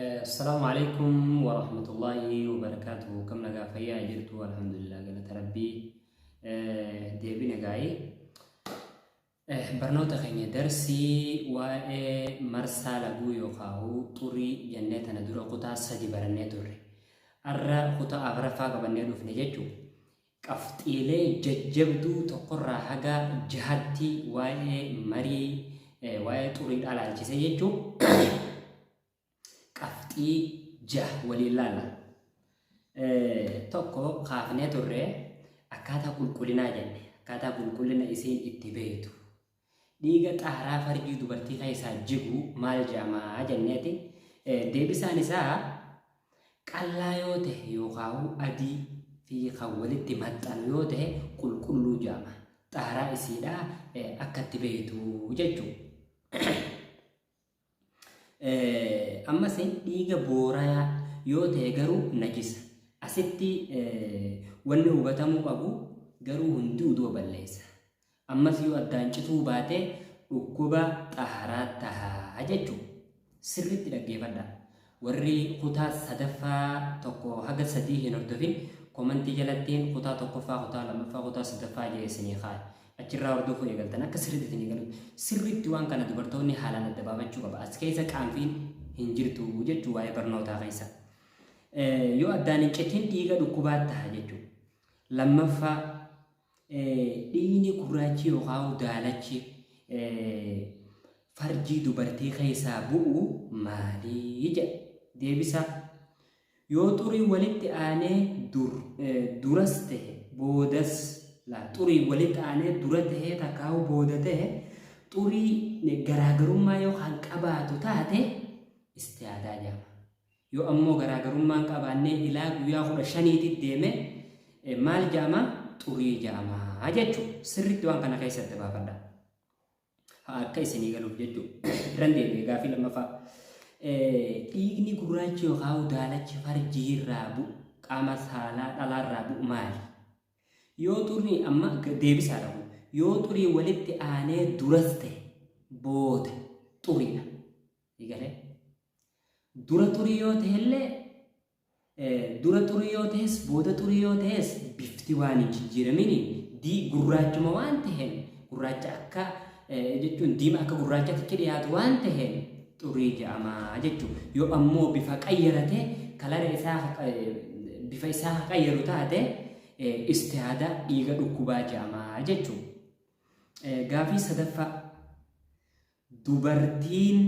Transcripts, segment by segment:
Assalaamu alaikum warahmatullaahi wabarakaatuhu. Kam nagaa fayyaa jirtu? Alhamdulillah, galata Rabbii. Deebine gaa'ii barnoota keenya darsii waa'ee marsaa laguu yookaan xurii jennee tana dura kutaa sadi barannee turre. Arra kutaa afraffaa qabannee dhufne jechuudha. Qabxiilee jajjabduu tokkorraa haga jahatti waa'ee marii waa'ee xuriidhaa laalchisee jechuu qabxii jaha waliin laalla. Tokko kaafnee turre, akkaataa qulqullinaa jenne, akkaataa qulqullina isiin itti beektu. Dhiiga xaaraa farjii dubartii keessaa jigu maal jedhama jenneeti. Deebisaan isaa qallaa yoo ta'e yookaan adii fi kan walitti maxxanu yoo ta'e qulqulluu jedhama. Xaaraa isiidhaa akka itti beektu jechuudha. Ammas dhiiga boorayaa yoo ta'e garuu najisa. Asitti wanni hubatamuu qabu garuu hundi uduu balleessa. Ammas yoo addaan cituu baate dhukkuba xaharaa taha jechuudha. Sirriitti dhaggeeffadhaa. Warri kutaa sadaffaa tokko haga sadii hin hordofin, komantii jalattiin kutaa tokkoffaa, kutaa lammaffaa, kutaa sadaffaa jee isinii kaa'e. Achirraa hordofuu eegaltan akka sirriitti isinii galu. Sirriitti waan kana dubartoonni haalaan adda baafachuu qaba. As keessa qaanfiin hin jirtu jechuu waa'ee barnootaa keessa. Yoo addaan hin citin dhiiga dhukkubaa taha jechuudha. Lammaffaa, dhiigni gurraachi yookaan daalachi farjii dubartii keessaa bu'u maali jedha. Deebisaa, yoo xurii walitti aanee dur duras ta'e boodas, laa, xurii walitti aanee dura ta'ee takkaa'u booda ta'e, xurii garaagarummaa yoo kan qabaatu taate istiyaadaa jedhama. Yoo ammoo garaagarummaa hin qabaannee ilaa guyyaa 15tti deeme maal jedhama? Xurii jedhama jechuudha. Sirriitti waan kana keessatti baafadha. Haa akka isinii galuuf jechuudha. Irran deebi'e gaafii lammaffaa. Dhiigni gurraachi yookaan daalachi farjii irraa bu'u, qaama saalaa dhalaa irraa bu'u maali? Yoo xurii, amma deebisaadha kun. Yoo xurii walitti aanee duras ta'e booda xuriidha. Egalee dura xurii yoo ta'ellee, dura xurii yoo ta'es booda xurii yoo ta'es, bifti waan hin jijjiiramini dii gurraachuma waan ta'een, gurraacha akka jechuun diima akka gurraachatti dhiyaatu waan ta'een xurii jedhama jechuudha. Yoo ammoo bifa qayyarate, kalara isaa, bifa isaa qayyaru taate, istihaada, dhiiga dhukkubaa jedhama jechuudha. Gaafii sadaffaa, dubartiin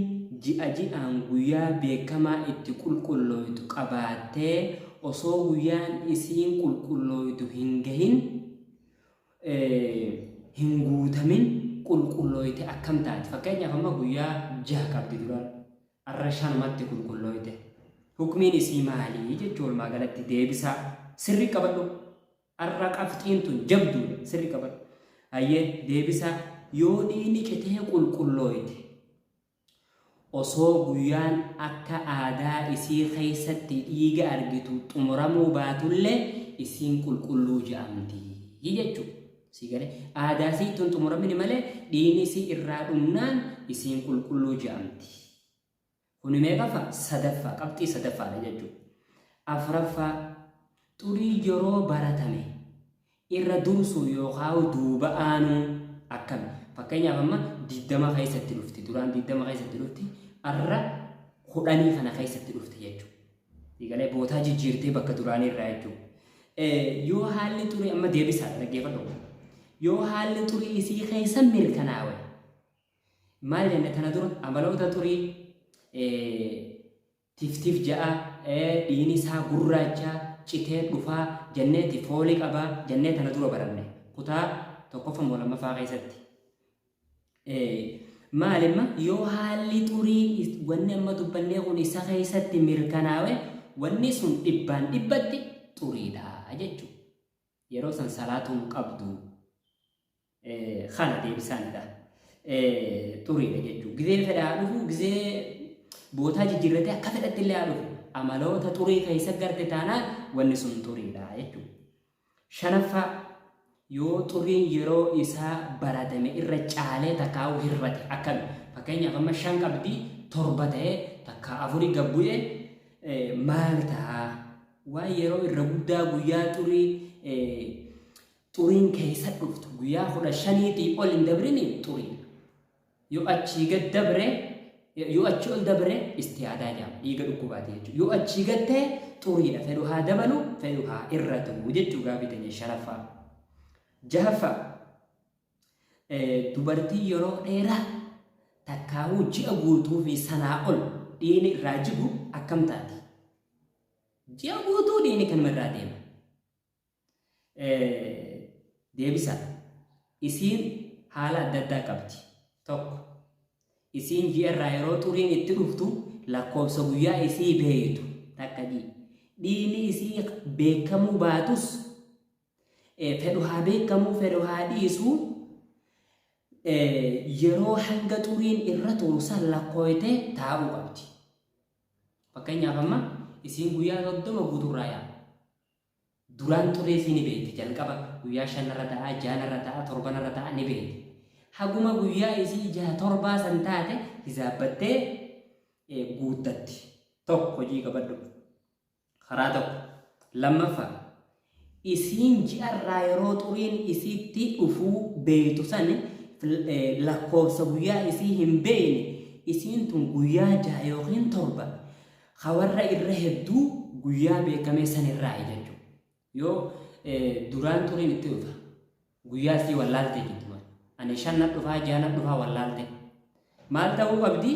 ji'a ji'aan guyyaa beekamaa itti qulqullooytu qabaattee osoo guyyaan isiin qulqullooytu hin gahin, hin guutamin qulqullooyte akkam taati? Fakkeenyaaf amma guyyaa jaha qabdi duraan. Arra shanumatti qulqullooyte. Hukmiin isii maali jechuu walumaa galatti deebisaa sirrii qabadhu. Arra qabxiin tun jabduudha, sirri qabadhu. Hayyee, deebisaa, yoo dhiigni citee qulqullooyte osoo guyyaan akka aadaa isii keessatti dhiiga argitu xumuramuu baatullee isiin qulqulluu je'amti jechuudha. Sii galee? Aadaa isii tun xumuramini malee dhiigni isii irraa dhumnaan isiin qulqulluu je'amti. Kuni meeqaffa? Sadaffaa. Qabxii sadaffaadha jechuudha. Afraffaa, xurii yeroo baratame irra dursuu yookaan duuba aanuu akkami? Fakkeenyaaf amma 20 keessatti dhufti. Duraan 20 keessatti dhufti. Arra 10 kana keessatti dhufti jechuudha. Egalee bootaa jijjiirtee bakka duraanii irraa jechuudha. Yoo haalli xurii, amma deebisaadha, dhaggeeffadhu. Yoo haalli xurii isii keessa mirkanaawe, maal jenne tana dura? Amaloota xurii: tiftif ja'a, dhiigni isaa gurraacha, citee dhufaa jenneeti, foolii qabaa jennee tana dura baranne kutaa tokkoffaa moo lammaffaa keessatti. Maalimma, yoo haalli xurii wanni amma dubbannee kun isa keessatti mirkanaawe, wanni sun dhibbaan dhibbatti xuriidha jechuudha. Yeroo san salaatuu hin qabdu. Kana deebisaanidha. Xuriidha jechuudha. Gizee fedha haa dhufu, gizee bootaa jijjiirratee akka fedhatti illee haa dhufu. Amaloota xurii keessa garte taanaan wanni sun xuriidha jechuudha. Shanaffaa, yoo xuriin yeroo isaa baratame irra caalee takkaa'u hir'ate akkami? Fakkeenyaaf amma shan qabdii, torba ta'ee takkaa afurii gad bu'ee. Maal ta'a? Waan yeroo irra guddaa guyyaa xurii xuriin keessa dhuftu guyyaa 15tii ol hin dabrini xuriidha. Yoo achii gad dabre, yoo achii ol dabre istihaadaa jedhama. Dhiiga dhukkubaati jechuudha. Yoo achii gad ta'e xuriidha. Fedhu haa dabalu, fedhu haa irratu jechuu gaafii teenya shanaffaa. Jahaffaa, dubartii yeroo dheeraa takkaahuu ji'a guutuu fi sanaa ol dhiigni irraa jigu akkam taati? Ji'a guutuu dhiigni kanuma irraa deema. Deebisa. Isiin haala adda addaa qabdi. Tokko, isiin ji'a irraa yeroo xuriin itti dhuftu lakkoofsa guyyaa isii beeytu takka ji'i. Dhiigni isii beekamuu baatus, fedhu haa beekamuu fedhu haa dhiisuu, yeroo hanga xuriin irra turu san lakkooytee taa'uu qabdi. Fakkeenyaaf amma isiin guyyaa 30 guutuu irraa yaa'a. Duraan xurii isii ni beekti, jalqaba guyyaa 5 irra ta'a, 6 irra ta'a, 7 irra ta'a ni beekti. Haguma guyyaa isii jaha torbaa san taate hisaabbattee guuttatti. Tokko hojii qabadhu. Karaa tokko. Lammaffaa, isiin ji'arraa yeroo xuriin isiitti dhufuu beektu san lakkoofsa guyyaa isii hin beekne, isiin tun guyyaa 6 yookiin 7 hawarra irra hedduu guyyaa beekamee san irraa jechuudha. Yoo duraan xuriin itti dhufa guyyaa isii wallaalte jechuudha. Ani 5 na dhufaa, 6 na dhufaa wallaalte. Maal ta'uu qabdi?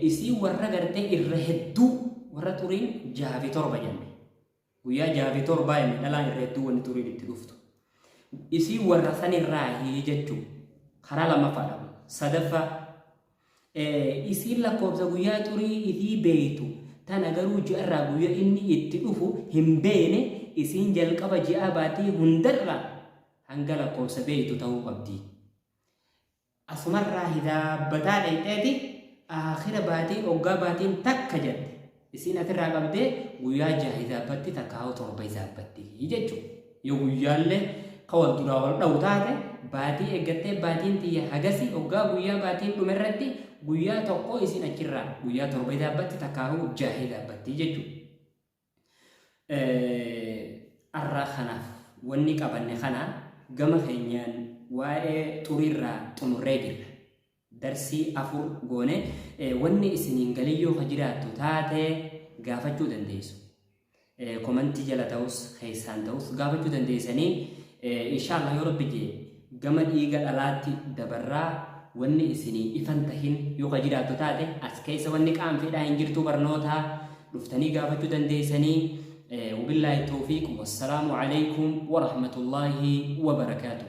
Isii warra gartee irra hedduu warra xuriin 6 fi 7 jenne. Guyyaa 6 fi 7 jenne dhalaan irra hedduu wanni xuriin itti dhuftu. Isii warra sanirraa jechuudha. Karaa lammaffaadha. Sadaffaa, isiin lakkoofsa guyyaa xurii isii beeytu tana garuu ji'arraa guyyaa inni itti dhufu hin beekne, isiin jalqaba ji'a baatii hundarraa hanga lakkoofsa beeytu ta'uu qabdi. Asumarraa hisaabbataa dhayxeeti aakhira baatii oggaa baatiin takka jette isiin asirraa qabdee guyyaa 6 hisaabbatti, takkaa'u 7 hisaabbatti jechuudha. Yoo guyyaallee ka wal duraa wal dha'u taate, baatii eeggattee baatiin tiyya hagasi oggaa guyyaa baatiin dhume irratti guyyaa tokko isiin achirraa guyyaa 7 hisaabbatti, takkaa'u 6 hisaabbatti jechuudha. Arraa kanaaf wanni qabanne kana gama keenyaan waa'ee xuriirraa xumurree jirra. Darsii afur goone, wanni isiniin galiyyoo ka jiraattu taate gaafachuu dandeessu. Komantii jala ta'us keessaan ta'us gaafachuu dandeessanii, inshaallah yoo Rabbi jee gama dhiiga dhalaatti dabarraa. Wanni isinii ifan tahin yoo ka jiraattu taate, as keessa wanni qaanfeedhaa hin jirtu, barnootaa dhuftanii gaafachuu dandeessanii. Wabillaahi tawfiiq, wassalaamu alaykum warahmatullaahi wabarakaatuh.